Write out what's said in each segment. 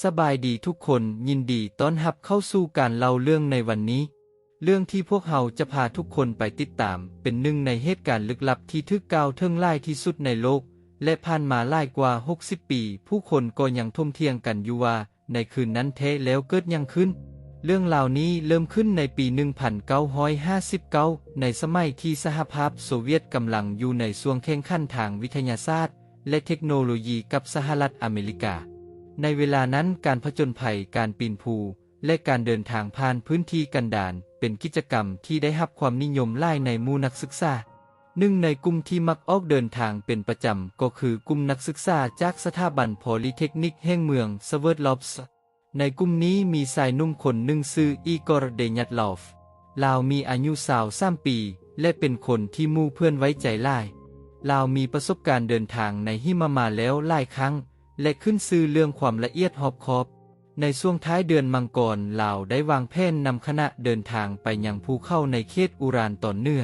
ສະບາຍດີທຸກຄົນ, ຍິນດີຕ້ອນຮັບເຂົ້າສູ່ການເລົ່າເລື່ອງໃນວັນນີ້. ເລື່ອງທີ່ພວກເຮົາຈະພາທຸກຄົນໄປຕິດຕາມ ເປັນໜຶ່ງໃນເຫດການລຶກລັບທີ່ຖືກກ່າວເຖິງຫຼາຍທີ່ສຸດໃນໂລກ, ແລະ ຜ່ານມາຫຼາຍກວ່າຫົກສິບປີ, ຜູ້ຄົນກໍຍັງຖົກຖຽງກັນຢູ່ວ່າ ໃນຄືນນັ້ນແທ້ແລ້ວເກີດຫຍັງຂຶ້ນ. ເລື່ອງລາວນີ້ເລີ່ມຂຶ້ນໃນປີໜຶ່ງພັນເກົ້າຮ້ອຍຫ້າສິບເກົ້າ ໃນສະໄໝທີ່ສະຫະພາບໂຊວຽດກຳລັງຢູ່ໃນຊ່ວງແຂ່ງຂັນທາງວິທະຍາສາດ ແລະ ເທັກໂນໂລຢີກັບສະຫະລັດອາເມລິກາ. ໃນເວລານັ້ນ, ການຜະຈົນໄພ, ການປີນພູ ແລະ ການເດີນທາງຜ່ານພື້ນທີ່ກັນດານ ເປັນກິດຈະກຳທີ່ໄດ້ຮັບຄວາມນິຍົມຫຼາຍໃນໝູ່ນັກສຶກສາ. ໜຶ່ງໃນກຸ່ມທີ່ມັກອອກເດີນທາງເປັນປະຈຳກໍຄືກຸ່ມນັກສຶກສາຈາກສະຖາບັນ Polytechnic ແຫ່ງເມືອງ Sverdlovsk. ໃນກຸ່ມນີ້ມີຊາຍໜຸ່ມຄົນໜຶ່ງຊື່ ອີກອຣ ເດຍາດລອຟ. ລາວມີອາຍຸຊາວສາມປີ ແລະ ເປັນຄົນທີ່ໝູ່ເພື່ອນໄວ້ໃຈຫຼາຍ. ລາວມີປະສົບການເດີນທາງໃນຫິມະມາແລ້ວຫຼາຍຄັ້ງ ແລະ ຂຶ້ນຊື່ເລື່ອງຄວາມລະອຽດຮອບຄອບ. ໃນຊ່ວງທ້າຍເດືອນມັງກອນ, ລາວໄດ້ວາງແຜນນຳຄະນະເດີນທາງໄປຍັງພູເຂົາໃນເຂດອູຣານຕອນເໜືອ.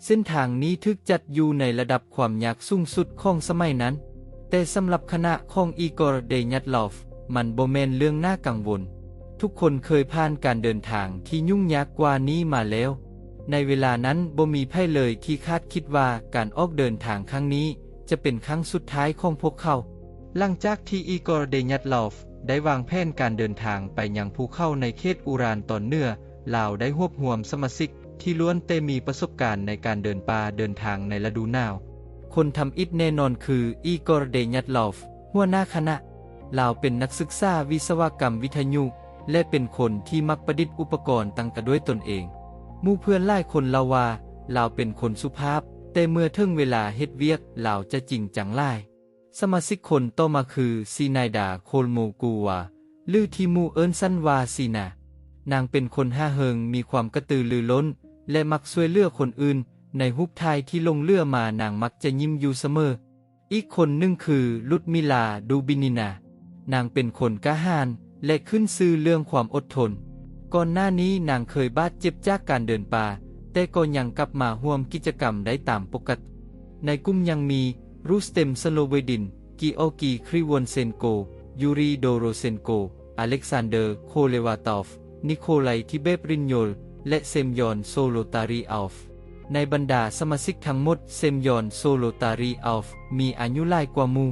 ເສັ້ນທາງນີ້ຖືກຈັດຢູ່ໃນລະດັບຄວາມຍາກສູງສຸດຂອງສະໄໝນັ້ນ, ແຕ່ສຳລັບຄະນະຂອງ ອີກອຣ ເດຍາດລອຟ, ມັນບໍ່ແມ່ນເລື່ອງໜ້າກັງວົນ. ທຸກຄົນເຄີຍຜ່ານການເດີນທາງທີ່ຫຍຸ້ງຍາກກວ່ານີ້ມາແລ້ວ. ໃນເວລານັ້ນ, ບໍ່ມີໃຜເລີຍທີ່ຄາດຄິດວ່າການອອກເດີນທາງຄັ້ງນີ້ຈະເປັນຄັ້ງສຸດທ້າຍຂອງພວກເຂົາ. ຫຼັງຈາກທີ່ ອີກອຣ ເດຍາດລອຟ ໄດ້ວາງແຜນການເດີນທາງໄປຍັງພູເຂົາໃນເຂດອູຣານຕອນເໜືອ, ລາວໄດ້ຮວບຮວມສະມາຊິກທີ່ລ້ວນແຕ່ມີປະສົບການໃນການເດີນປ່າເດີນທາງໃນລະດູໜາວ. ຄົນທຳອິດແນ່ນອນຄື ອີກອຣ ເດຍາດລອຟ, ຫົວໜ້າຄະນະ. ລາວເປັນນັກສຶກສາວິສະວະກຳວິທະຍຸ ແລະ ເປັນຄົນທີ່ມັກປະດິດອຸປະກອນຕ່າງໆດ້ວຍຕົນເອງ. ໝູ່ເພື່ອນຫຼາຍຄົນເລົ່າວ່າ ລາວເປັນຄົນສຸພາບ, ແຕ່ເມື່ອເຖິງເວລາເຮັດວຽກ, ລາວຈະຈິງຈັງຫຼາຍ. ສະມາຊິກຄົນຕໍ່ມາຄື ຊີນາຍດາ ໂຄລໂມກູວາ ຫຼື ທີ່ໝູ່ເອີ້ນສັ້ນວ່າ ຊີນາ. ນາງເປັນຄົນຮ່າເຮິງ, ມີຄວາມກະຕືລືລົ້ນ ແລະ ມັກຊ່ວຍເຫຼືອຄົນອື່ນ. ໃນຮູບຖ່າຍທີ່ຫຼົງເຫຼືອມາ, ນາງມັກຈະຍິ້ມຢູ່ສະເໝີ. ອີກຄົນໜຶ່ງຄື ລຸດມິລາ ດູບິນິນາ. ນາງເປັນຄົນກ້າຫານ ແລະ ຂຶ້ນຊື່ເລື່ອງຄວາມອົດທົນ. ກ່ອນໜ້ານີ້ນາງເຄີຍບາດເຈັບຈາກການເດີນປ່າ, ແຕ່ກໍຍັງກັບມາຮ່ວມກິດຈະກຳໄດ້ຕາມປົກກະຕິ. ໃນກຸ່ມຍັງມີ ຣູສເຕັມ ສະໂລເວດິນ, ກີອໍກີ ຄຣີວອນເຊັນໂກ, ຢູຣີ ໂດໂຣເຊັນໂກ, ອາເລັກຊານເດີ ໂຄເລວາຕອຟ, ນິໂຄໄລ ທິເບບຣິນໂຍລ ແລະ ເຊມຢອນ ໂຊໂລຕາຣີອອຟ. ໃນບັນດາສະມາຊິກທັງໝົດ, ເຊມຢອນ ໂຊໂລຕາຣີອອຟ ມີອາຍຸຫຼາຍກວ່າໝູ່.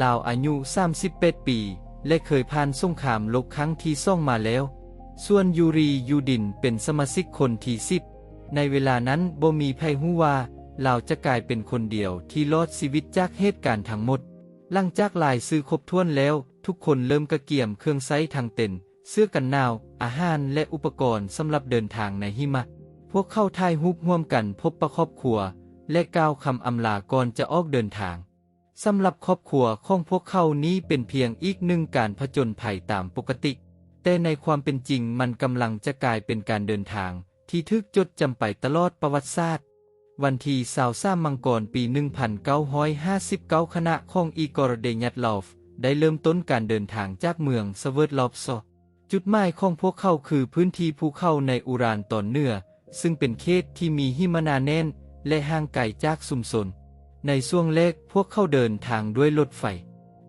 ລາວອາຍຸສາມສິບແປດປີ ແລະ ເຄີຍຜ່ານສົງຄາມໂລກຄັ້ງທີສອງມາແລ້ວ. ສ່ວນ ຢູຣີ ຢູດິນ ເປັນສະມາຊິກຄົນທີສິບ. ໃນເວລານັ້ນບໍ່ມີໃຜຮູ້ວ່າລາວຈະກາຍເປັນຄົນດຽວທີ່ລອດຊີວິດຈາກເຫດການທັງໝົດ. ຫຼັງຈາກລາຍຊື່ຄົບຖ້ວນແລ້ວ, ທຸກຄົນເລີ່ມກະກຽມເຄື່ອງໃຊ້ທັງເຕັນ, ເສື້ອກັນໜາວ, ອາຫານ ແລະ ອຸປະກອນສຳລັບເດີນທາງໃນຫິມະ. ພວກເຂົາຖ່າຍຮູບຮ່ວມກັນ, ພົບປະຄອບຄົວ ແລະ ກ່າວຄຳອຳລາກ່ອນຈະອອກເດີນທາງ. ສຳລັບຄອບຄົວຂອງພວກເຂົານີ້ເປັນພຽງອີກໜຶ່ງການຜະຈົນໄພຕາມປົກກະຕິ, ແຕ່ໃນຄວາມເປັນຈິງມັນກຳລັງຈະກາຍເປັນການເດີນທາງທີ່ຖືກຈົດຈຳໄປຕະຫຼອດປະຫວັດສາດ. ວັນທີຊາວສາມ ມັງກອນ ປີໜຶ່ງພັນເກົ້າຮ້ອຍຫ້າສິບເກົ້າ ຄະນະຂອງ ອີກອຣ ເດຍາດລອຟ ໄດ້ເລີ່ມຕົ້ນການເດີນທາງຈາກເມືອງ ສະເວີດລອບຊ. ຈຸດໝາຍຂອງພວກເຂົາຄືພື້ນທີ່ພູເຂົາໃນອູຣານຕອນເໜືອ, ຊຶ່ງເປັນເຂດທີ່ມີຫິມະໜາແໜ້ນ ແລະ ຫ່າງໄກຈາກຊຸມຊົນ. ໃນຊ່ວງແລກ, ພວກເຂົາເດີນທາງດ້ວຍລົດໄຟ.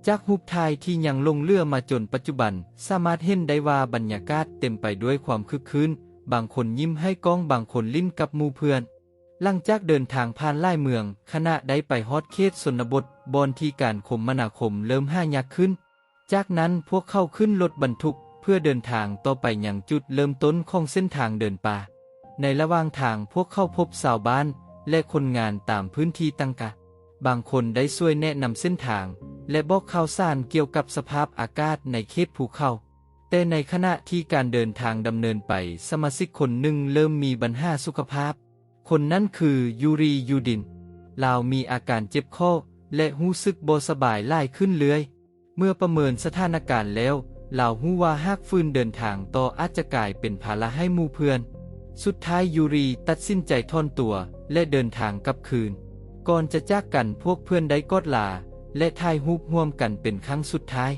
ຈາກຮູບຖ່າຍທີ່ຍັງຫຼົງເຫຼືອມາຈົນປັດຈຸບັນ, ສາມາດເຫັນໄດ້ວ່າບັນຍາກາດເຕັມໄປດ້ວຍຄວາມຄຶກຄື້ນ, ບາງຄົນຍິ້ມໃຫ້ກ້ອງ, ບາງຄົນຫຼິ້ນກັບໝູ່ເພື່ອນ. ຫຼັງຈາກເດີນທາງຜ່ານຫຼາຍເມືອງ, ຄະນະໄດ້ໄປຮອດເຂດຊົນນະບົດ, ບ່ອນທີ່ການຄົມມະນາຄົມເລີ່ມຫາຍາກຂຶ້ນ. ຈາກນັ້ນພວກເຂົາຂຶ້ນລົດບັນທຸກເພື່ອເດີນທາງຕໍ່ໄປຍັງຈຸດເລີ່ມຕົ້ນຂອງເສັ້ນທາງເດີນປ່າ. ໃນລະຫວ່າງທາງ, ພວກເຂົາພົບຊາວບ້ານ ແລະ ຄົນງານຕາມພື້ນທີ່ຕ່າງກະ. ບາງຄົນໄດ້ຊ່ວຍແນະນຳເສັ້ນທາງ ແລະ ບອກຂ່າວສານກ່ຽວກັບສະພາບອາກາດໃນເຂດພູເຂົາ. ແຕ່ໃນຂະນະທີ່ການເດີນທາງດຳເນີນໄປ, ສະມາຊິກຄົນໜຶ່ງເລີ່ມມີບັນຫາສຸຂະພາບ. ຄົນນັ້ນຄື ຢູຣີ ຢູດິນ. ລາວມີອາການເຈັບຄໍ້ ແລະ ຮູ້ສຶກບໍ່ສະບາຍຫຼາຍຂຶ້ນເລື້ອຍ. ເມື່ອປະເມີນສະຖານະການແລ້ວ, ລາວຮູ້ວ່າຫາກຝືນເດີນທາງຕໍ່ອາດຈະກາຍເປັນພາລະໃຫ້ໝູ່ເພື່ອນ. ສຸດທ້າຍ ຢູຣີ ຕັດສິນໃຈຖອນຕົວ ແລະ ເດີນທາງກັບຄືນ. ກ່ອນຈະຈາກກັນ, ພວກເພື່ອນໄດ້ກອດລາ ແລະ ຖ່າຍຮູບຮ່ວມກັນເປັນຄັ້ງສຸດທ້າຍ.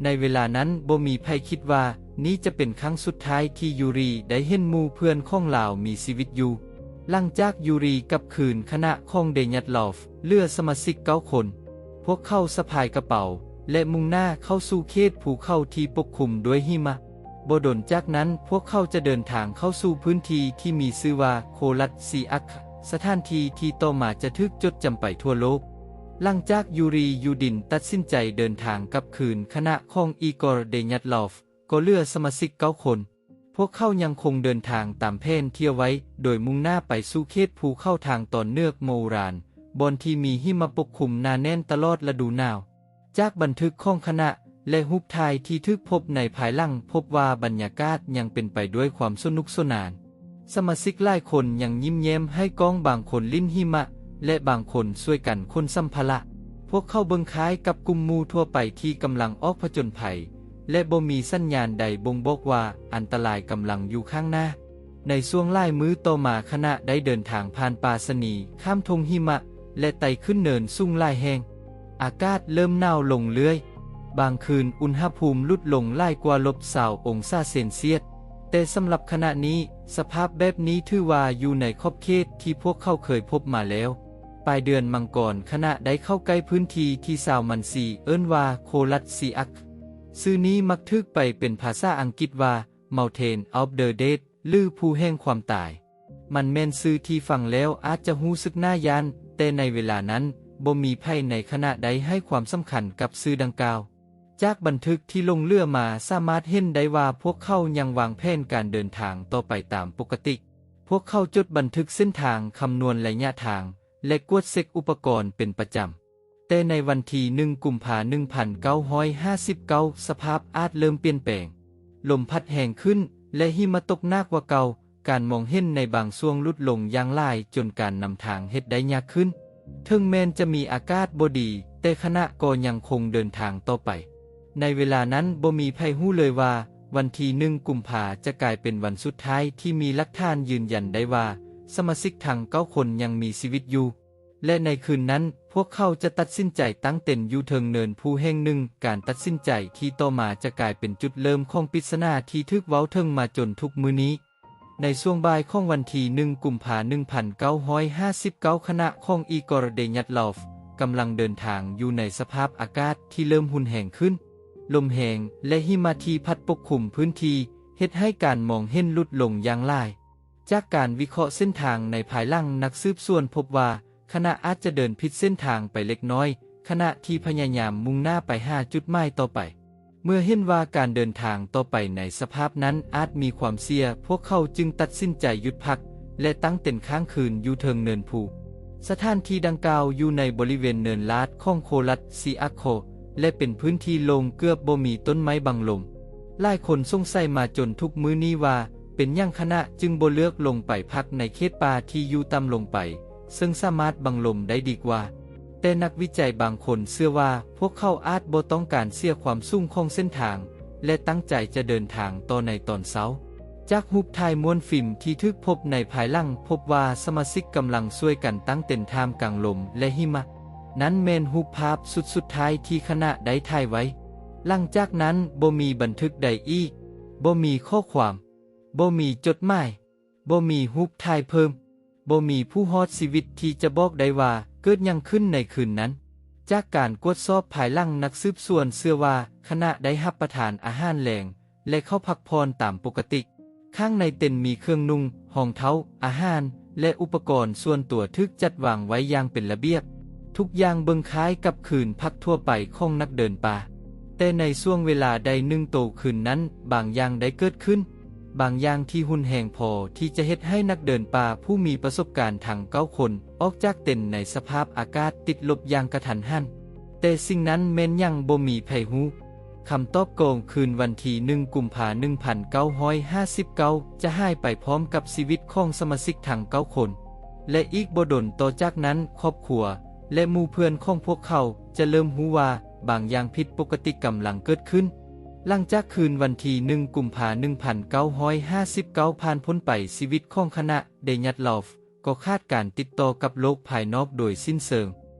ໃນເວລານັ້ນບໍ່ມີໃຜຄິດວ່ານີ້ຈະເປັນຄັ້ງສຸດທ້າຍທີ່ ຢູຣີ ໄດ້ເຫັນໝູ່ເພື່ອນຂອງລາວມີຊີວິດຢູ່. ຫຼັງຈາກ ຢູຣີ ກັບຄືນ, ຄະນະຂອງ ເດຍາດລອຟ ເຫຼືອສະມາຊິກເກົ້າຄົນ. ພວກເຂົາສະພາຍກະເປົາ, ແລະ ມຸ່ງໜ້າເຂົ້າສູ່ເຂດພູເຂົາທີ່ປົກຄຸມດ້ວຍຫິມະ. ບໍ່ດົນຈາກນັ້ນ, ພວກເຂົາຈະເດີນທາງເຂົ້າສູ່ພື້ນທີ່ທີ່ມີຊື່ວ່າໂຄລັດຊີອັກ, ສະຖານທີ່ທີ່ຕໍ່ມາຈະຖືກຈົດຈຳໄປທົ່ວໂລກ. ຫຼັງຈາກຢູຣີ ຢູດິນ ຕັດສິນໃຈເດີນທາງກັບຄືນ, ຄະນະຂອງອີກອຣ ເດຍາດລອຟ ກໍເຫຼືອສະມາຊິກເກົ້າຄົນ. ພວກເຂົາຍັງຄົງເດີນທາງຕາມແຜນທີ່ວາງໄວ້, ໂດຍມຸ່ງໜ້າໄປສູ່ເຂດພູເຂົາທາງຕອນເໜືອຂອງໂມຣານ, ບ່ອນທີ່ມີຫິມະປົກຄຸມໜາແໜ້ນຕະຫຼອດລະດູໜາວ. ຈາກບັນທຶກຂອງຄະນະ ແລະ ຮູບຖ່າຍທີ່ຖືກພົບໃນພາຍຫຼັງ, ພົບວ່າບັນຍາກາດຍັງເຕັມໄປດ້ວຍຄວາມສະໜຸກສະໜານ. ສະມາຊິກຫຼາຍຄົນຍັງຍິ້ມແຍ້ມໃຫ້ກ້ອງ, ບາງຄົນຫຼິ້ນຫິມະ ແລະ ບາງຄົນຊ່ວຍກັນຂົນສຳພາລະ. ພວກເຂົາເບິ່ງຄ້າຍກັບກຸ່ມໝູ່ທົ່ວໄປທີ່ກຳລັງອອກຜະຈົນໄພ ແລະ ບໍ່ມີສັນຍານໃດບົ່ງບອກວ່າອັນຕະລາຍກຳລັງຢູ່ຂ້າງໜ້າ. ໃນຊ່ວງຫຼາຍມື້ຕໍ່ມາ, ຄະນະໄດ້ເດີນທາງຜ່ານປ່າຊະນີ, ຂ້າມທົ່ງຫິມະ ແລະ ໄຕ່ຂຶ້ນເນີນສູງຫຼາຍແຫ່ງ. ອາກາດເລີ່ມໜາວລົງເລື້ອຍ. ບາງຄືນອຸນຫະພູມຫຼຸດລົງຫຼາຍກວ່າລົບຊາວອົງສາເຊນຊຽດ. ແຕ່ສຳລັບຄະນະນີ້, ສະພາບແບບນີ້ຖືວ່າຢູ່ໃນຂອບເຂດທີ່ພວກເຂົາເຄີຍພົບມາແລ້ວ. ປາຍເດືອນມັງກອນ, ຄະນະໄດ້ເຂົ້າໃກ້ພື້ນທີ່ທີ່ຊາວມັນຊີເອີ້ນວ່າໂຄລັດຊີອັກ. ຊື່ນີ້ມັກຖືກແປເປັນພາສາອັງກິດວ່າ Mountain of the Dead ຫຼື ພູແຫ່ງຄວາມຕາຍ. ມັນແມ່ນຊື່ທີ່ຟັງແລ້ວອາດຈະຮູ້ສຶກໜ້າຢ້ານ, ແຕ່ໃນເວລານັ້ນ, ບໍ່ມີໃຜໃນຄະນະໃດໃຫ້ຄວາມສຳຄັນກັບຊື່ດັ່ງກ່າວ. ຈາກບັນທຶກທີ່ຫຼົງເຫຼືອມາ, ສາມາດເຫັນໄດ້ວ່າພວກເຂົາຍັງວາງແຜນການເດີນທາງຕໍ່ໄປຕາມປົກກະຕິ. ພວກເຂົາຈົດບັນທຶກເສັ້ນທາງ, ຄຳນວນໄລຍະທາງ ແລະ ກວດເຊັກອຸປະກອນເປັນປະຈຳ. ແຕ່ໃນວັນທີໜຶ່ງ ກຸມພາ ໜຶ່ງພັນເກົ້າຮ້ອຍຫ້າສິບເກົ້າ, ສະພາບອາດເລີ່ມປ່ຽນແປງ. ລົມພັດແຮງຂຶ້ນ ແລະ ຫິມະຕົກໜັກກວ່າເກົ່າ. ການມອງເຫັນໃນບາງຊ່ວງຫຼຸດລົງຢ່າງຫຼາຍ, ຈົນການນຳທາງເຮັດໄດ້ຍາກຂຶ້ນ. ເຖິງແມ່ນຈະມີອາກາດບໍ່ດີ, ແຕ່ຄະນະກໍຍັງຄົງເດີນທາງຕໍ່ໄປ. ໃນເວລານັ້ນ, ບໍ່ມີໃຜຮູ້ເລີຍວ່າ ວັນທີໜຶ່ງ ກຸມພາ ຈະກາຍເປັນວັນສຸດທ້າຍທີ່ມີຫຼັກຖານຢືນຢັນໄດ້ວ່າ ສະມາຊິກທັງເກົ້າຄົນຍັງມີຊີວິດຢູ່. ແລະ ໃນຄືນນັ້ນ, ພວກເຂົາຈະຕັດສິນໃຈຕັ້ງເຕັນຢູ່ເທິງເນີນພູແຫ່ງໜຶ່ງ. ການຕັດສິນໃຈທີ່ຕໍ່ມາຈະກາຍເປັນຈຸດເລີ່ມຂອງປິດສະໜາທີ່ຖືກເວົ້າເຖິງມາຈົນທຸກມື້ນີ້. ໃນຊ່ວງບ່າຍຂອງວັນທີໜຶ່ງ ກຸມພາ ໜຶ່ງພັນເກົ້າຮ້ອຍຫ້າສິບເກົ້າ, ຄະນະຂອງອີກອຣ ເດຍາດລອຟ ກຳລັງເດີນທາງຢູ່ໃນສະພາບອາກາດທີ່ເລີ່ມຮຸນແຮງຂຶ້ນ. ລົມແຮງ ແລະ ຫິມະທີ່ພັດປົກຄຸມພື້ນທີ່ ເຮັດໃຫ້ການມອງເຫັນຫຼຸດລົງຢ່າງຫຼາຍ. ຈາກການວິເຄາະເສັ້ນທາງໃນພາຍຫຼັງ, ນັກສືບສວນພົບວ່າຄະນະອາດຈະເດີນຜິດເສັ້ນທາງໄປເລັກນ້ອຍ, ຂະນະທີ່ພະຍາຍາມມຸ່ງໜ້າໄປຫາຈຸດໝາຍຕໍ່ໄປ. ເມື່ອເຫັນວ່າການເດີນທາງຕໍ່ໄປໃນສະພາບນັ້ນອາດມີຄວາມສ່ຽງ, ພວກເຂົາຈຶ່ງຕັດສິນໃຈຢຸດພັກ ແລະ ຕັ້ງເຕັນຄ້າງຄືນຢູ່ເທິງເນີນພູ. ສະຖານທີ່ດັ່ງກ່າວຢູ່ໃນບໍລິເວນເນີນລາດຂອງໂຄລັດຊີອັກໂຄ ແລະ ເປັນພື້ນທີ່ໂລ່ງເກືອບບໍ່ມີຕົ້ນໄມ້ບັງລົມ. ຫຼາຍຄົນສົງໄສມາຈົນທຸກມື້ນີ້ວ່າ ເປັນຫຍັງຄະນະຈຶ່ງບໍ່ເລືອກລົງໄປພັກໃນເຂດປ່າທີ່ຢູ່ຕ່ຳລົງໄປ, ເຊິ່ງສາມາດບັງລົມໄດ້ດີກວ່າ. ແຕ່ນັກວິໄຈບາງຄົນເຊື່ອວ່າ ພວກເຂົາອາດບໍ່ຕ້ອງການເສຍຄວາມສູງຂອງເສັ້ນທາງ ແລະ ຕັ້ງໃຈຈະເດີນທາງຕໍ່ໃນຕອນເຊົ້າ. ຈາກຮູບຖ່າຍມ້ວນຟິມທີ່ຖືກພົບໃນພາຍຫຼັງ, ພົບວ່າສະມາຊິກກຳລັງຊ່ວຍກັນຕັ້ງເຕັນທ່າມກາງລົມ ແລະ ຫິມະ. ນັ້ນແມ່ນຮູບພາບຊຸດສຸດທ້າຍທີ່ຄະນະໄດ້ຖ່າຍໄວ້. ຫຼັງຈາກນັ້ນບໍ່ມີບັນທຶກໃດອີກ, ບໍ່ມີຂໍ້ຄວາມ, ບໍ່ມີຈົດໝາຍ, ບໍ່ມີຮູບຖ່າຍເພີ່ມ, ບໍ່ມີຜູ້ຮອດຊີວິດທີ່ຈະບອກໄດ້ວ່າເກີດຫຍັງຂຶ້ນໃນຄືນນັ້ນ. ຈາກການກວດສອບພາຍຫຼັງ, ນັກສືບສວນເຊື່ອວ່າຄະນະໄດ້ຮັບປະທານອາຫານແລງ ແລະ ເຂົ້າພັກຜ່ອນຕາມປົກກະຕິ. ຂ້າງໃນເຕັນມີເຄື່ອງນຸ່ງ, ຮອງເທົ້າ, ອາຫານ ແລະ ອຸປະກອນສ່ວນຕົວຖືກຈັດວາງໄວ້ຢ່າງເປັນລະບຽບ. ທຸກຢ່າງເບິ່ງຄ້າຍກັບຄືນພັກທົ່ວໄປຂອງນັກເດີນປ່າ. ແຕ່ໃນຊ່ວງເວລາໃດໜຶ່ງໂຕຄືນນັ້ນ, ບາງຢ່າງໄດ້ເກີດຂຶ້ນ. ບາງຢ່າງທີ່ຮຸນແຮງພໍທີ່ຈະເຮັດໃຫ້ນັກເດີນປ່າຜູ້ມີປະສົບການທັງເກົ້າຄົນອອກຈາກເຕັນໃນສະພາບອາກາດຕິດລົບຢ່າງກະທັນຫັນ. ແຕ່ສິ່ງນັ້ນແມ່ນຫຍັງບໍ່ມີໃຜຮູ້. ຄຳຕອບກໍຄືນວັນທີໜຶ່ງ ກຸມພາ ໜຶ່ງພັນເກົ້າຮ້ອຍຫ້າສິບເກົ້າ ຈະຫາຍໄປພ້ອມກັບຊີວິດຂອງສະມາຊິກທັງເກົ້າຄົນ ແລະ ອີກບໍ່ດົນຕໍ່ຈາກນັ້ນ, ຄອບຄົວ ແລະ ໝູ່ເພື່ອນຂອງພວກເຂົາຈະເລີ່ມຮູ້ວ່າບາງຢ່າງຜິດປົກກະຕິກຳລັງເກີດຂຶ້ນ. ຫຼັງຈາກຄືນວັນທີໜຶ່ງ ກຸມພາ ໜຶ່ງພັນເກົ້າຮ້ອຍຫ້າສິບເກົ້າ ຜ່ານພົ້ນໄປ, ຊີວິດຂອງຄະນະ ເດຍາດລອຟ ກໍຂາດການຕິດຕໍ່ກັບໂລກພາຍນອກໂດຍສິ້ນເຊີງ.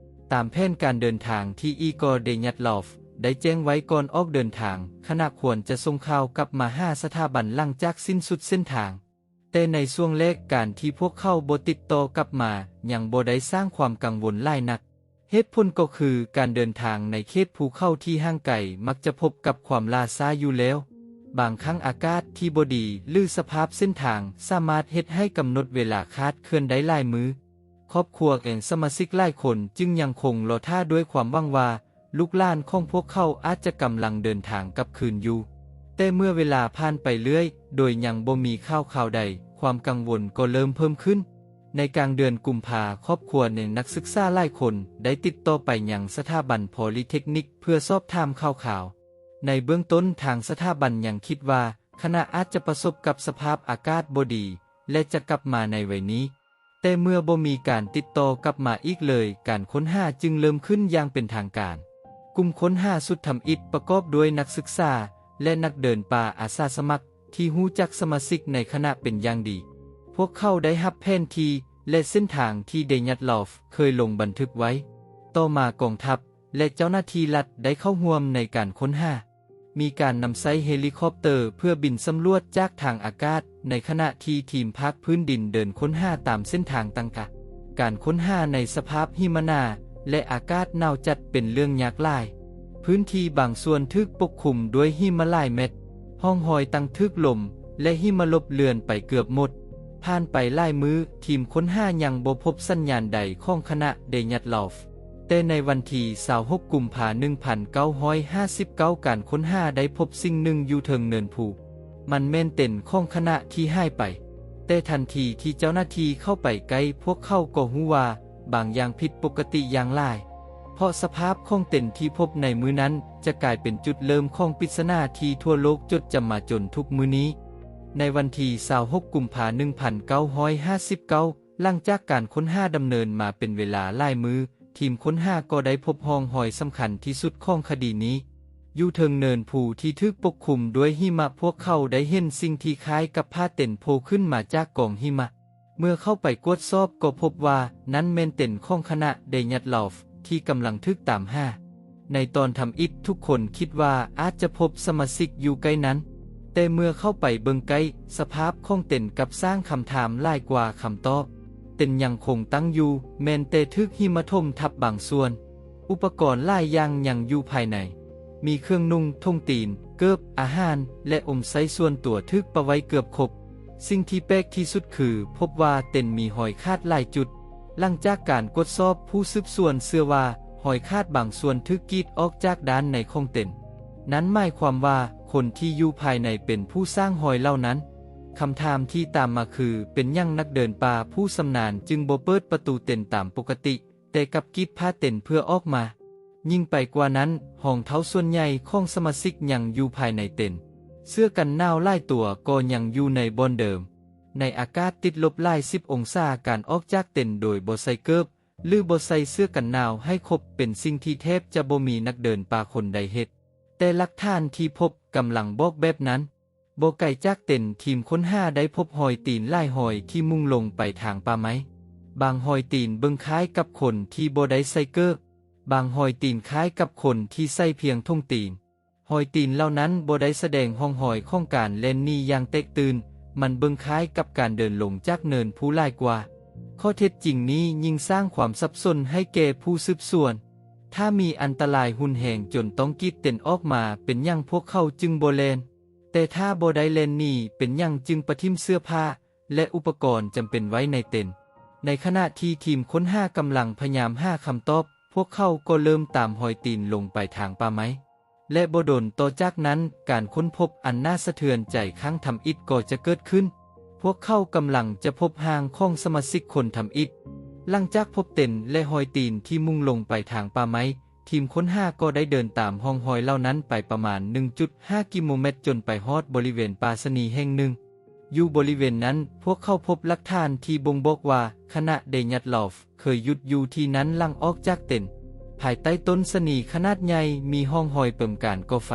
ຕາມແຜນການເດີນທາງທີ່ອີກອຣ ເດຍາດລອຟ ໄດ້ແຈ້ງໄວ້ກ່ອນອອກເດີນທາງ, ຄະນະຄວນຈະສົ່ງຂ່າວກັບມາຫາສະຖາບັນຫຼັງຈາກສິ້ນສຸດເສັ້ນທາງ. ແຕ່ໃນຊ່ວງແລກ, ການທີ່ພວກເຂົາບໍ່ຕິດຕໍ່ກັບມາ ຍັງບໍ່ໄດ້ສ້າງຄວາມກັງວົນຫຼາຍນັກ. ເຫດຜົນກໍຄືການເດີນທາງໃນເຂດພູເຂົາທີ່ຫ່າງໄກມັກຈະພົບກັບຄວາມຫຼ້າຊ້າຢູ່ແລ້ວ. ບາງຄັ້ງອາກາດທີ່ບໍ່ດີ ຫຼື ສະພາບເສັ້ນທາງສາມາດເຮັດໃຫ້ກຳນົດເວລາຄາດເຄື່ອນໄດ້ຫຼາຍມື້. ຄອບຄົວແລະສະມາຊິກຫຼາຍຄົນຈຶ່ງຍັງຄົງລໍຖ້າດ້ວຍຄວາມຫວັງວ່າ ລູກຫຼານຂອງພວກເຂົາອາດຈະກຳລັງເດີນທາງກັບຄືນຢູ່. ແຕ່ເມື່ອເວລາຜ່ານໄປເລື້ອຍໂດຍຍັງບໍ່ມີຂ່າວຄາວໃດ, ຄວາມກັງວົນກໍເລີ່ມເພີ່ມຂຶ້ນ. ໃນກາງເດືອນກຸມພາ, ຄອບຄົວແລະນັກສຶກສາຫຼາຍຄົນໄດ້ຕິດຕໍ່ໄປຍັງສະຖາບັນ Polytechnic ເພື່ອສອບຖາມຂ່າວຄາວ. ໃນເບື້ອງຕົ້ນ, ທາງສະຖາບັນຍັງຄິດວ່າຄະນະອາດຈະປະສົບກັບສະພາບອາກາດບໍ່ດີ ແລະ ຈະກັບມາໃນໄວນີ້. ແຕ່ເມື່ອບໍ່ມີການຕິດຕໍ່ກັບມາອີກເລີຍ, ການຄົ້ນຫາຈຶ່ງເລີ່ມຂຶ້ນຢ່າງເປັນທາງການ. ກຸ່ມຄົ້ນຫາຊຸດທຳອິດປະກອບດ້ວຍນັກສຶກສາ ແລະ ນັກເດີນປ່າອາສາສະໝັກທີ່ຮູ້ຈັກສະມາຊິກໃນຄະນະເປັນຢ່າງດີ. ພວກເຂົາໄດ້ຮັບແຜນທີ່ ແລະ ເສັ້ນທາງທີ່ Dyatlov ເຄີຍລົງບັນທຶກໄວ້. ຕໍ່ມາກອງທັບ ແລະ ເຈົ້າໜ້າທີ່ລັດໄດ້ເຂົ້າຮ່ວມໃນການຄົ້ນຫາ. ມີການນຳໃຊ້ເຮລິຄອບເຕີເພື່ອບິນສຳຫຼວດຈາກທາງອາກາດ, ໃນຂະນະທີ່ທີມພາກພື້ນດິນເດີນຄົ້ນຫາຕາມເສັ້ນທາງຕ່າງໆ. ການຄົ້ນຫາໃນສະພາບຫິມະໜາ ແລະ ອາກາດໜາວຈັດເປັນເລື່ອງຍາກຫຼາຍ. ພື້ນທີ່ບາງສ່ວນຖືກປົກຄຸມດ້ວຍຫິມະຫຼາຍແມັດ, ຮ່ອງຮອຍຕັ້ງຖືກລົມ ແລະ ຫິມະລົບເລື່ອນໄປເກືອບໝົດ. ຜ່ານໄປຫຼາຍມື້, ທີມຄົ້ນຫາຍັງບໍ່ພົບສັນຍານໃດຂອງຄະນະ Dyatlov. ແຕ່ໃນວັນທີຊາວຫົກ ກຸມພາ ໜຶ່ງພັນເກົ້າຮ້ອຍຫ້າສິບເກົ້າ ການຄົ້ນຫາໄດ້ພົບສິ່ງໜຶ່ງຢູ່ເທິງເນີນພູ. ມັນແມ່ນເຕັນຂອງຄະນະທີ່ຫາຍໄປ. ແຕ່ທັນທີທີ່ເຈົ້າໜ້າທີ່ເຂົ້າໄປໃກ້, ພວກເຂົາກໍຮູ້ວ່າບາງຢ່າງຜິດປົກກະຕິຢ່າງຫຼາຍ. ເພາະສະພາບຂອງເຕັນທີ່ພົບໃນມື້ນັ້ນຈະກາຍເປັນຈຸດເລີ່ມຂອງປິດສະໜາທີ່ທົ່ວໂລກຈົດຈຳມາຈົນທຸກມື້ນີ້. ໃນວັນທີຊາວຫົກ ກຸມພາ ໜຶ່ງພັນເກົ້າຮ້ອຍຫ້າສິບເກົ້າ, ຫຼັງຈາກການຄົ້ນຫາດຳເນີນມາເປັນເວລາຫຼາຍມື້, ທີມຄົ້ນຫາກໍໄດ້ພົບຮ່ອງຮອຍສຳຄັນທີ່ສຸດຂອງຄະດີນີ້. ຢູ່ເທິງເນີນພູທີ່ຖືກປົກຄຸມດ້ວຍຫິມະ, ພວກເຂົາໄດ້ເຫັນສິ່ງທີ່ຄ້າຍກັບຜ້າເຕັນໂຜ່ຂຶ້ນມາຈາກກອງຫິມະ. ເມື່ອເຂົ້າໄປກວດສອບກໍພົບວ່ານັ້ນແມ່ນເຕັນຂອງຄະນະ Dyatlov ທີ່ກຳລັງຖືກຕາມຫາ. ໃນຕອນທຳອິດ, ທຸກຄົນຄິດວ່າອາດຈະພົບສະມາຊິກຢູ່ໃກ້ນັ້ນ, ແຕ່ເມື່ອເຂົ້າໄປເບິ່ງໃກ້, ສະພາບຂອງເຕັນກັບສ້າງຄຳຖາມຫຼາຍກວ່າຄຳຕອບ. ເຕັນຍັງຄົງຕັ້ງຢູ່, ແມ່ນແຕ່ຖືກຫິມະຖົມທັບບາງສ່ວນ. ອຸປະກອນຫຼາຍຢ່າງຍັງຢູ່ພາຍໃນ. ມີເຄື່ອງນຸ່ງ, ຖົງຕີນ, ເກີບ, ອາຫານ ແລະ ອົມໃຊ້ສ່ວນຕົວຖືກປະໄວ້ເກືອບຄົບ. ສິ່ງທີ່ແປກທີ່ສຸດຄືພົບວ່າເຕັນມີຮອຍຂາດຫຼາຍຈຸດ. ຫຼັງຈາກການກວດສອບ, ຜູ້ສືບສວນເຊື່ອວ່າຮອຍຂາດບາງສ່ວນຖືກກຣີດອອກຈາກດ້ານໃນຂອງເຕັນ. ນັ້ນໝາຍຄວາມວ່າຄົນທີ່ຢູ່ພາຍໃນເປັນຜູ້ສ້າງຮອຍເຫຼົ່ານັ້ນ. ຄຳຖາມທີ່ຕາມມາຄື, ເປັນຫຍັງນັກເດີນປ່າຜູ້ຊຳນານຈຶ່ງບໍ່ເປີດປະຕູເຕັນຕາມປົກກະຕິ, ແຕ່ກັບກຣີດຜ້າເຕັນເພື່ອອອກມາ. ຍິ່ງໄປກວ່ານັ້ນ, ຮອງເທົ້າສ່ວນໃຫຍ່ຂອງສະມາຊິກຍັງຢູ່ພາຍໃນເຕັນ. ເສື້ອກັນໜາວຫຼາຍຕົວກໍຍັງຢູ່ໃນບ່ອນເດີມ. ໃນອາກາດຕິດລົບຫຼາຍສິບອົງສາ, ການອອກຈາກເຕັນໂດຍບໍ່ໃສ່ເກີບ ຫຼື ບໍ່ໃສ່ເສື້ອກັນໜາວໃຫ້ຄົບເປັນສິ່ງທີ່ແທບຈະບໍ່ມີນັກເດີນປ່າຄົນໃດເຮັດ. ແຕ່ຫຼັກຖານທີ່ພົບກຳລັງບອກແບບນັ້ນ. ບໍ່ໄກຈາກເຕັນ, ທີມຄົ້ນຫາໄດ້ພົບຮອຍຕີນຫຼາຍຮອຍທີ່ມຸ່ງລົງໄປທາງປ່າໄມ້. ບາງຮອຍຕີນເບິ່ງຄ້າຍກັບຄົນທີ່ບໍ່ໄດ້ໃສ່ເກີບ, ບາງຮອຍຕີນຄ້າຍກັບຄົນທີ່ໃສ່ພຽງຖົງຕີນ. ຮອຍຕີນເຫຼົ່ານັ້ນບໍ່ໄດ້ສະແດງຮ່ອງຮອຍຂອງການແລ່ນໜີຢ່າງແຕກຕື່ນ, ມັນເບິ່ງຄ້າຍກັບການເດີນລົງຈາກເນີນພູຫຼາຍກວ່າ. ຂໍ້ເທັດຈິງນີ້ຍິ່ງສ້າງຄວາມສັບສົນໃຫ້ແກ່ຜູ້ສືບສວນ. ຖ້າມີອັນຕະລາຍຮຸນແຮງຈົນຕ້ອງກຣີດເຕັນອອກມາ, ເປັນຫຍັງພວກເຂົາຈຶ່ງບໍ່ແລ່ນ? ແຕ່ຖ້າບໍ່ໄດ້ແລ່ນໜີ, ເປັນຫຍັງຈຶ່ງປະຖິ້ມເສື້ອຜ້າ ແລະ ອຸປະກອນຈຳເປັນໄວ້ໃນເຕັນ? ໃນຂະນະທີ່ທີມຄົ້ນຫາກຳລັງພະຍາຍາມຫາຄຳຕອບ, ພວກເຂົາກໍເລີ່ມຕາມຮອຍຕີນລົງໄປທາງປ່າໄມ້. ແລະ ບໍ່ດົນຕໍ່ຈາກນັ້ນ, ການຄົ້ນພົບອັນໜ້າສະເທືອນໃຈຄັ້ງທຳອິດກໍຈະເກີດຂຶ້ນ. ພວກເຂົາກຳລັງຈະພົບຮ່າງຂອງສະມາຊິກຄົນທຳອິດ. ຫຼັງຈາກພົບເຕັນ ແລະ ຮອຍຕີນທີ່ມຸ່ງລົງໄປທາງປ່າໄມ້, ທີມຄົ້ນຫາກໍໄດ້ເດີນຕາມຮ່ອງຮອຍເຫຼົ່ານັ້ນໄປປະມານໜຶ່ງຈຸດຫ້າກິໂລແມັດ ຈົນໄປຮອດບໍລິເວນປ່າຊະນີແຫ່ງໜຶ່ງ. ຢູ່ບໍລິເວນນັ້ນ, ພວກເຂົາພົບຫຼັກຖານທີ່ບົ່ງບອກວ່າຄະນະ Dyatlov ເຄີຍຢຸດຢູ່ທີ່ນັ້ນຫຼັງອອກຈາກເຕັນ. ພາຍໃຕ້ຕົ້ນຊະນີຂະໜາດໃຫຍ່ມີຮ່ອງຮອຍປະມານການກໍ່ໄຟ.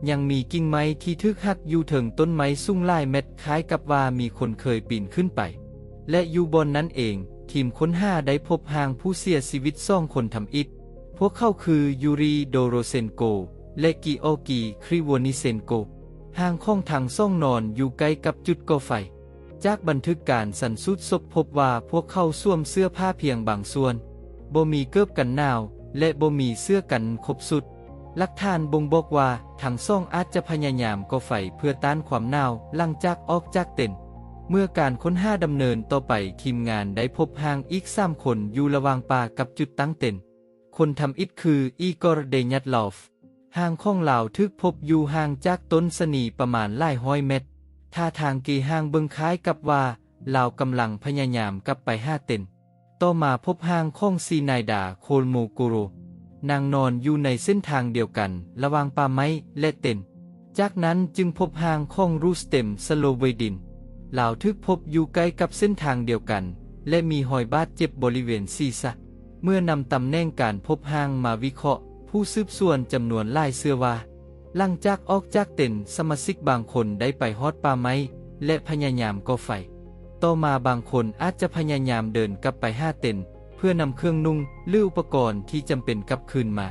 ຍັງມີກິ່ງໄມ້ທີ່ຖືກຫັກຢູ່ເທິງຕົ້ນໄມ້ສູງຫຼາຍແມັດ, ຄ້າຍກັບວ່າມີຄົນເຄີຍປີນຂຶ້ນໄປ. ແລະ ຢູ່ບ່ອນນັ້ນເອງ, ທີມຄົ້ນຫາໄດ້ພົບຮ່າງຜູ້ເສຍຊີວິດສອງຄົນທຳອິດ. ພວກເຂົາຄື Yuri Dorosenko ແລະ Georgy Krivonisenko. ຮ່າງຂອງທັງສອງນອນຢູ່ໃກ້ກັບຈຸດກໍ່ໄຟ. ຈາກບັນທຶກການຊັນສູດສົບພົບວ່າພວກເຂົາສວມເສື້ອຜ້າພຽງບາງສ່ວນ. ບໍ່ມີເກີບກັນໜາວ ແລະ ບໍ່ມີເສື້ອກັນຄົບຊຸດ. ຫຼັກຖານບົ່ງບອກວ່າທັງສອງອາດຈະພະຍາຍາມກໍ່ໄຟເພື່ອຕ້ານຄວາມໜາວຫຼັງຈາກອອກຈາກເຕັນ. ເມື່ອການຄົ້ນຫາດຳເນີນຕໍ່ໄປ, ທີມງານໄດ້ພົບຮ່າງອີກສາມຄົນຢູ່ລະຫວ່າງປ່າກັບຈຸດຕັ້ງເຕັນ. ຄົນທຳອິດຄື ອີກອຣ ເດຍາດລອຟ. ຮ່າງຂອງລາວຖືກພົບຢູ່ຫ່າງຈາກຕົ້ນຊະນີປະມານຫຼາຍຮ້ອຍແມັດ, ທ່າທາງເກຮ່າງເບິ່ງຄ້າຍກັບວ່າລາວກຳລັງພະຍາຍາມກັບໄປຫາເຕັນ. ຕໍ່ມາພົບຮ່າງຂອງຊີນາຍດາ ໂຄລໂມໂກໂຣ, ນາງນອນຢູ່ໃນເສັ້ນທາງດຽວກັນລະຫວ່າງປ່າໄມ້ ແລະ ເຕັນ. ຈາກນັ້ນຈຶ່ງພົບຮ່າງຂອງຣູສເຕັມ ສະໂລເວດິນ. ລາວຖືກພົບຢູ່ໃກ້ກັບເສັ້ນທາງດຽວກັນ ແລະ ມີຮອຍບາດເຈັບບໍລິເວນສີສະ. ເມື່ອນຳຕຳແໜ່ງການພົບຮ່າງມາວິເຄາະ, ຜູ້ສືບສວນຈຳນວນຫຼາຍເຊື່ອວ່າ ຫຼັງຈາກອອກຈາກເຕັນ, ສະມາຊິກບາງຄົນໄດ້ໄປຮອດປ່າໄມ້ ແລະ ພະຍາຍາມກໍ່ໄຟ. ຕໍ່ມາບາງຄົນອາດຈະພະຍາຍາມເດີນກັບໄປຫາເຕັນ ເພື່ອນຳເຄື່ອງນຸ່ງ ຫຼື ອຸປະກອນທີ່ຈຳເປັນກັບຄືນມາ.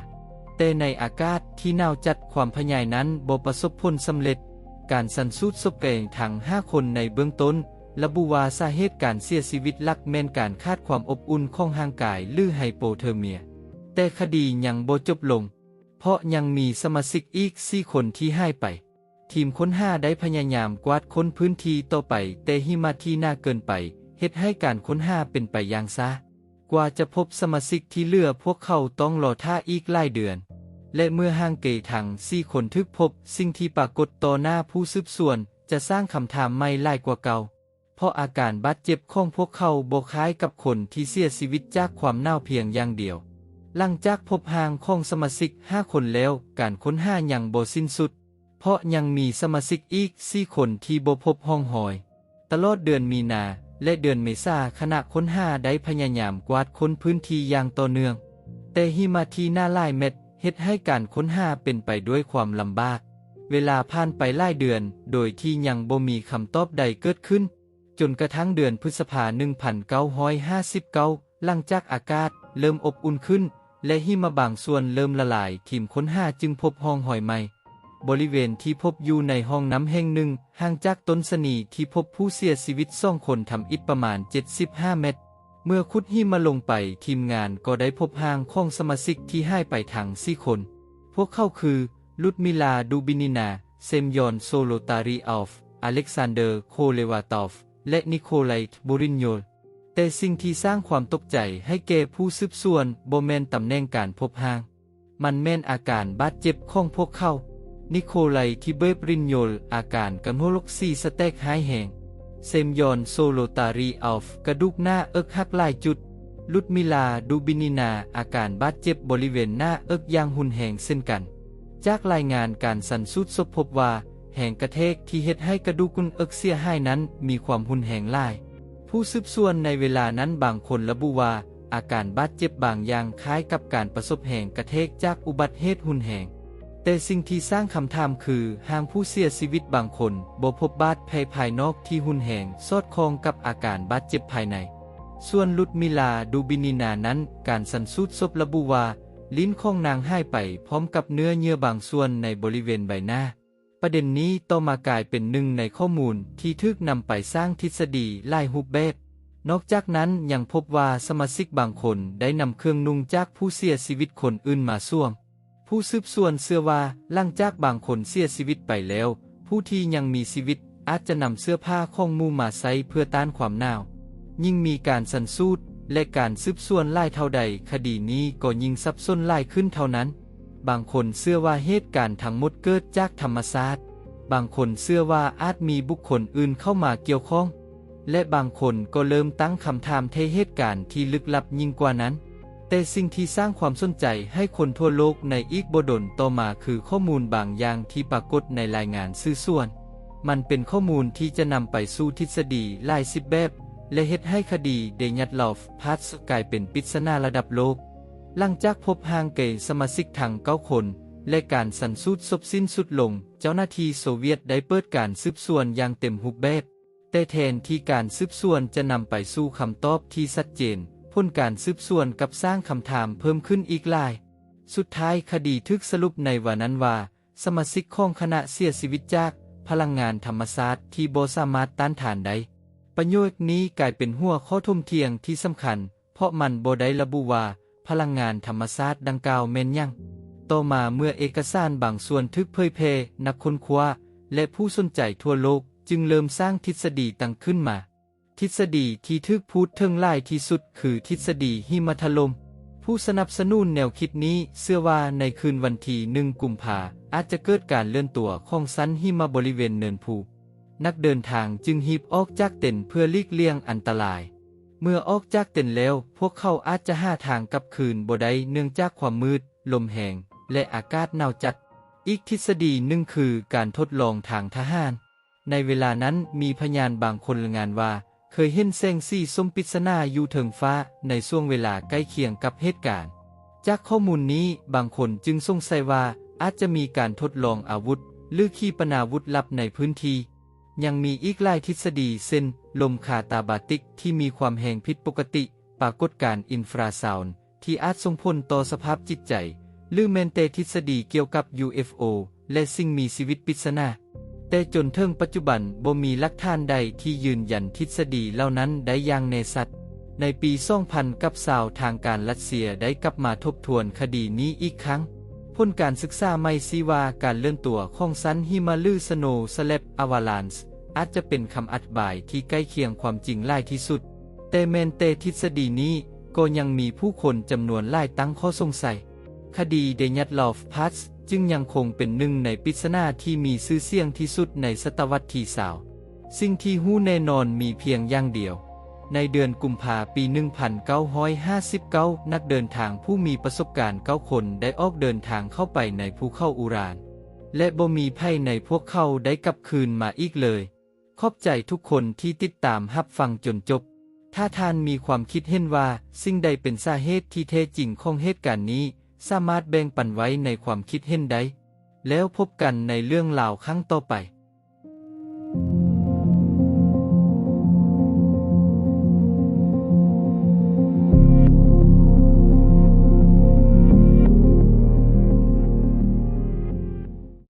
ແຕ່ໃນອາກາດທີ່ໜາວຈັດ, ຄວາມພະຍາຍາມນັ້ນບໍ່ປະສົບຜົນສຳເລັດ. ການຊັນສູດສົບແປງທັງຫ້າຄົນໃນເບື້ອງຕົ້ນ ລະບຸວ່າສາເຫດການເສຍຊີວິດຫຼັກແມ່ນການຂາດຄວາມອົບອຸ່ນຂອງຮ່າງກາຍ ຫຼື ໄຮໂປເທີເມຍ. ແຕ່ຄະດີຍັງບໍ່ຈົບລົງ, ເພາະຍັງມີສະມາຊິກອີກສີ່ຄົນທີ່ຫາຍໄປ. ທີມຄົ້ນຫາໄດ້ພະຍາຍາມກວາດຄົ້ນພື້ນທີ່ຕໍ່ໄປ, ແຕ່ຫິມະທີ່ໜາເກີນໄປເຮັດໃຫ້ການຄົ້ນຫາເປັນໄປຢ່າງຊ້າ. ກວ່າຈະພົບສະມາຊິກທີ່ເຫຼືອ, ພວກເຂົາຕ້ອງລໍຖ້າອີກຫຼາຍເດືອນ. ແລະ ເມື່ອຮ່າງເກທັງສີ່ຄົນຖືກພົບ, ສິ່ງທີ່ປາກົດຕໍ່ໜ້າຜູ້ສືບສວນຈະສ້າງຄຳຖາມໃໝ່ຫຼາຍກວ່າເກົ່າ, ເພາະອາການບາດເຈັບຂອງພວກເຂົາບໍ່ຄ້າຍກັບຄົນທີ່ເສຍຊີວິດຈາກຄວາມໜາວພຽງຢ່າງດຽວ. ຫຼັງຈາກພົບຮ່າງຂອງສະມາຊິກຫ້າຄົນແລ້ວ, ການຄົ້ນຫາຍັງບໍ່ສິ້ນສຸດ, ເພາະຍັງມີສະມາຊິກອີກສີ່ຄົນທີ່ບໍ່ພົບຮ່ອງຮອຍ. ຕະຫຼອດເດືອນມີນາ ແລະ ເດືອນເມສາ, ຄະນະຄົ້ນຫາໄດ້ພະຍາຍາມກວາດຄົ້ນພື້ນທີ່ຢ່າງຕໍ່ເນື່ອງ, ແຕ່ຫິມະທີ່ໜາຫຼາຍແມັດເຮັດໃຫ້ການຄົ້ນຫາເປັນໄປດ້ວຍຄວາມລຳບາກ. ເວລາຜ່ານໄປຫຼາຍເດືອນໂດຍທີ່ຍັງບໍ່ມີຄຳຕອບໃດເກີດຂຶ້ນ, ຈົນກະທັ້ງເດືອນພຶດສະພາ ໜຶ່ງພັນເກົ້າຮ້ອຍຫ້າສິບເກົ້າ, ຫຼັງຈາກອາກາດເລີ່ມອົບອຸ່ນຂຶ້ນ ແລະ ຫິມະບາງສ່ວນເລີ່ມລະລາຍ, ທີມຄົ້ນຫາຈຶ່ງພົບຮ່ອງຮອຍໃໝ່. ບໍລິເວນທີ່ພົບຢູ່ໃນຮ່ອງນ້ຳແຫ່ງໜຶ່ງ, ຫ່າງຈາກຕົ້ນຊະນີທີ່ພົບຜູ້ເສຍຊີວິດສອງຄົນທຳອິດປະມານເຈັດສິບຫ້າແມັດ. ເມື່ອຂຸດຫິມະລົງໄປ, ທີມງານກໍໄດ້ພົບຮ່າງຂອງສະມາຊິກທີ່ຫາຍໄປທັງສີ່ຄົນ. ພວກເຂົາຄື ລຸດມິລາ ດູບິນິນາ, ເຊມຢອນ ໂຊໂລຕາຣີອອຟ, ອາເລັກຊານເດີ ໂຄເລວາຕອຟ ແລະ ນິໂຄໄລ ບູຣິນໂຍລ. ແຕ່ສິ່ງທີ່ສ້າງຄວາມຕົກໃຈໃຫ້ແກ່ຜູ້ສືບສວນບໍ່ແມ່ນຕຳແໜ່ງການພົບຮ່າງ. ມັນແມ່ນອາການບາດເຈັບຂອງພວກເຂົາ. ນິໂຄໄລ ທີເບີດ ບຣິນໂຍລ ອາການກະໂຫລກສີສະແຕກຮ້າຍແຮງ. ເຊມຢອນ ໂຊໂລຕາຣີອອຟ ກະດູກໜ້າເອິກຫັກຫຼາຍຈຸດ. ລຸດມິລາ ດູບິນິນາ ອາການບາດເຈັບບໍລິເວນໜ້າເອິກຢ່າງຮຸນແຮງເຊັ່ນກັນ. ຈາກລາຍງານການຊັນສູດສົບພົບວ່າ ແຮງກະແທກທີ່ເຮັດໃຫ້ກະດູກໜ້າເອິກເສຍຫາຍນັ້ນມີຄວາມຮຸນແຮງຫຼາຍ. ຜູ້ສືບສວນໃນເວລານັ້ນບາງຄົນລະບຸວ່າ ອາການບາດເຈັບບາງຢ່າງຄ້າຍກັບການປະສົບແຮງກະແທກຈາກອຸບັດເຫດຮຸນແຮງ. ແຕ່ສິ່ງທີ່ສ້າງຄຳຖາມຄື ຮ່າງຜູ້ເສຍຊີວິດບາງຄົນບໍ່ພົບບາດແຜພາຍນອກທີ່ຮຸນແຮງສອດຄ່ອງກັບອາການບາດເຈັບພາຍໃນ. ສ່ວນລຸດມິລາ ດູບິນິນານັ້ນ, ການຊັນສູດສົບລະບຸວ່າ ລີ້ນຂອງນາງຫາຍໄປພ້ອມກັບເນື້ອເຍື່ອບາງສ່ວນໃນບໍລິເວນໃບໜ້າ. ປະເດັນນີ້ຕໍ່ມາກາຍເປັນໜຶ່ງໃນຂໍ້ມູນທີ່ຖືກນຳໄປສ້າງທິດສະດີຫຼາຍຮູບແບບ. ນອກຈາກນັ້ນຍັງພົບວ່າສະມາຊິກບາງຄົນໄດ້ນຳເຄື່ອງນຸ່ງຈາກຜູ້ເສຍຊີວິດຄົນອື່ນມາສວມ. ຜູ້ສືບສວນເຊື່ອວ່າ ຫຼັງຈາກບາງຄົນເສຍຊີວິດໄປແລ້ວ, ຜູ້ທີ່ຍັງມີຊີວິດອາດຈະນຳເສື້ອຜ້າຂອງໝູ່ມາໃຊ້ເພື່ອຕ້ານຄວາມໜາວ. ຍິ່ງມີການຊັນສູດ ແລະ ການສືບສວນຫຼາຍເທົ່າໃດ, ຄະດີນີ້ກໍຍິ່ງສັບສົນຫຼາຍຂຶ້ນເທົ່ານັ້ນ. ບາງຄົນເຊື່ອວ່າເຫດການທັງໝົດເກີດຈາກທຳມະຊາດ. ບາງຄົນເຊື່ອວ່າອາດມີບຸກຄົນອື່ນເຂົ້າມາກ່ຽວຂ້ອງ. ແລະ ບາງຄົນກໍເລີ່ມຕັ້ງຄຳຖາມແທນເຫດການທີ່ລຶກລັບຍິ່ງກວ່ານັ້ນ. ແຕ່ສິ່ງທີ່ສ້າງຄວາມສົນໃຈໃຫ້ຄົນທົ່ວໂລກໃນອີກບໍ່ດົນຕໍ່ມາຄືຂໍ້ມູນບາງຢ່າງທີ່ປາກົດໃນລາຍງານສືບສວນ. ມັນເປັນຂໍ້ມູນທີ່ຈະນຳໄປສູ່ທິດສະດີຫຼາຍສິບແບບ ແລະ ເຮັດໃຫ້ຄະດີ ເດຍາດລອຟ ພາດ ກາຍເປັນປິດສະໜາລະດັບໂລກ. ຫຼັງຈາກພົບຮ່າງແກ່ສະມາຊິກທັງເກົ້າຄົນ ແລະ ການຊັນສູດສົບສິ້ນສຸດລົງ, ເຈົ້າໜ້າທີ່ໂຊວຽດໄດ້ເປີດການສືບສວນຢ່າງເຕັມຮູບແບບ. ແຕ່ແທນທີ່ການສືບສວນຈະນຳໄປສູ່ຄຳຕອບທີ່ຊັດເຈນ, ຜົນການສືບສວນກັບສ້າງຄຳຖາມເພີ່ມຂຶ້ນອີກຫຼາຍ. ສຸດທ້າຍຄະດີຖືກສະຫຼຸບໃນວານັ້ນວ່າ ສະມາຊິກຂອງຄະນະເສຍຊີວິດຈາກພະລັງງານທຳມະຊາດທີ່ບໍ່ສາມາດຕ້ານທານໄດ້. ປະໂຫຍດນີ້ກາຍເປັນຫົວຂໍ້ຖົກຖຽງທີ່ສຳຄັນ, ເພາະມັນບໍ່ໄດ້ລະບຸວ່າ ພະລັງງານທຳມະຊາດດັ່ງກ່າວແມ່ນຫຍັງ. ຕໍ່ມາເມື່ອເອກະສານບາງສ່ວນຖືກເຜີຍແຜ່, ນັກຄົ້ນຄວ້າ ແລະ ຜູ້ສົນໃຈທົ່ວໂລກຈຶ່ງເລີ່ມສ້າງທິດສະດີຕ່າງຂຶ້ນມາ. ທິດສະດີທີ່ຖືກພູດເຖິງຫຼາຍທີ່ສຸດຄືທິດສະດີຫິມະຖະຫຼົ່ມ. ຜູ້ສະໜັບສະໜູນແນວຄິດນີ້ເຊື່ອວ່າໃນຄືນວັນທີໜຶ່ງ ກຸມພາ ອາດຈະເກີດການເລື່ອນຕົວຂອງຊັ້ນຫິມະບໍລິເວນເນີນພູ. ນັກເດີນທາງຈຶ່ງຮີບອອກຈາກເຕັນເພື່ອຫຼີກລ່ຽງອັນຕະລາຍ. ເມື່ອອອກຈາກເຕັນແລ້ວ, ພວກເຂົາອາດຈະຫາທາງກັບຄືນບໍ່ໄດ້ເນື່ອງຈາກຄວາມມືດ, ລົມແຮງ ແລະ ອາກາດໜາວຈັດ. ອີກທິດສະດີໜຶ່ງຄືການທົດລອງທາງທະຫານ. ໃນເວລານັ້ນ, ມີພະຍານບາງຄົນລາຍງານວ່າ ເຄີຍເຫັນແສງສີສົ້ມປິດສະໜາຢູ່ເທິງຟ້າໃນຊ່ວງເວລາໃກ້ຄຽງກັບເຫດການ. ຈາກຂໍ້ມູນນີ້, ບາງຄົນຈຶ່ງສົງໄສວ່າອາດຈະມີການທົດລອງອາວຸດ ຫຼື ຂີປະນາວຸດລັບໃນພື້ນທີ່. ຍັງມີອີກຫຼາຍທິດສະດີ ເຊັ່ນ ລົມຄາຕາບາຕິກທີ່ມີຄວາມແຮງຜິດປົກກະຕິ, ປາກົດການອິນຟຣາຊາວນ໌ທີ່ອາດສົ່ງຜົນຕໍ່ສະພາບຈິດໃຈ, ຫຼື ແມ່ນແຕ່ທິດສະດີກ່ຽວກັບ UFO ແລະ ສິ່ງມີຊີວິດປິດສະໜາ. ແຕ່ຈົນເຖິງປັດຈຸບັນ, ບໍ່ມີຫຼັກຖານໃດທີ່ຢືນຢັນທິດສະດີເຫຼົ່ານັ້ນໄດ້ຢ່າງແນ່ຊັດ. ໃນປີສອງພັນກັບຊາວ ທາງການຣັດເຊຍໄດ້ກັບມາທົບທວນຄະດີນີ້ອີກຄັ້ງ. ຜົນການສຶກສາໃໝ່ຊີ້ວ່າການເລື່ອນຕົວຂອງຊັ້ນຫິມະ ຫຼື Snow Slab Avalanche ອາດຈະເປັນຄຳອະທິບາຍທີ່ໃກ້ຄຽງຄວາມຈິງຫຼາຍທີ່ສຸດ, ແຕ່ແມ່ນແຕ່ທິດສະດີນີ້ກໍຍັງມີຜູ້ຄົນຈຳນວນຫຼາຍຕັ້ງຂໍ້ສົງໄສ. ຄະດີ The Dyatlov Pass ຈຶ່ງຍັງຄົງເປັນໜຶ່ງໃນປິດສະໜາທີ່ມີຊື່ສຽງທີ່ສຸດໃນສະຕະວັດທີຊາວ. ສິ່ງທີ່ຮູ້ແນ່ນອນມີພຽງຢ່າງດຽວ. ໃນເດືອນກຸມພາປີໜຶ່ງພັນເກົ້າຮ້ອຍຫ້າສິບເກົ້າ ນັກເດີນທາງຜູ້ມີປະສົບການເກົ້າຄົນໄດ້ອອກເດີນທາງເຂົ້າໄປໃນພູເຂົາອູຣານ ແລະ ບໍ່ມີໃຜໃນພວກເຂົາໄດ້ກັບຄືນມາອີກເລີຍ. ຂອບໃຈທຸກຄົນທີ່ຕິດຕາມຮັບຟັງຈົນຈົບ. ຖ້າທ່ານມີຄວາມຄິດເຫັນວ່າສິ່ງໃດເປັນສາເຫດທີ່ແທ້ຈິງຂອງເຫດການນີ້, ສາມາດແບ່ງປັນໄວ້ໃນຄວາມຄິດເຫັນໄດ້. ແລ້ວພົບກັນໃນເລື່ອງລາວຄັ້ງຕໍ່ໄປ.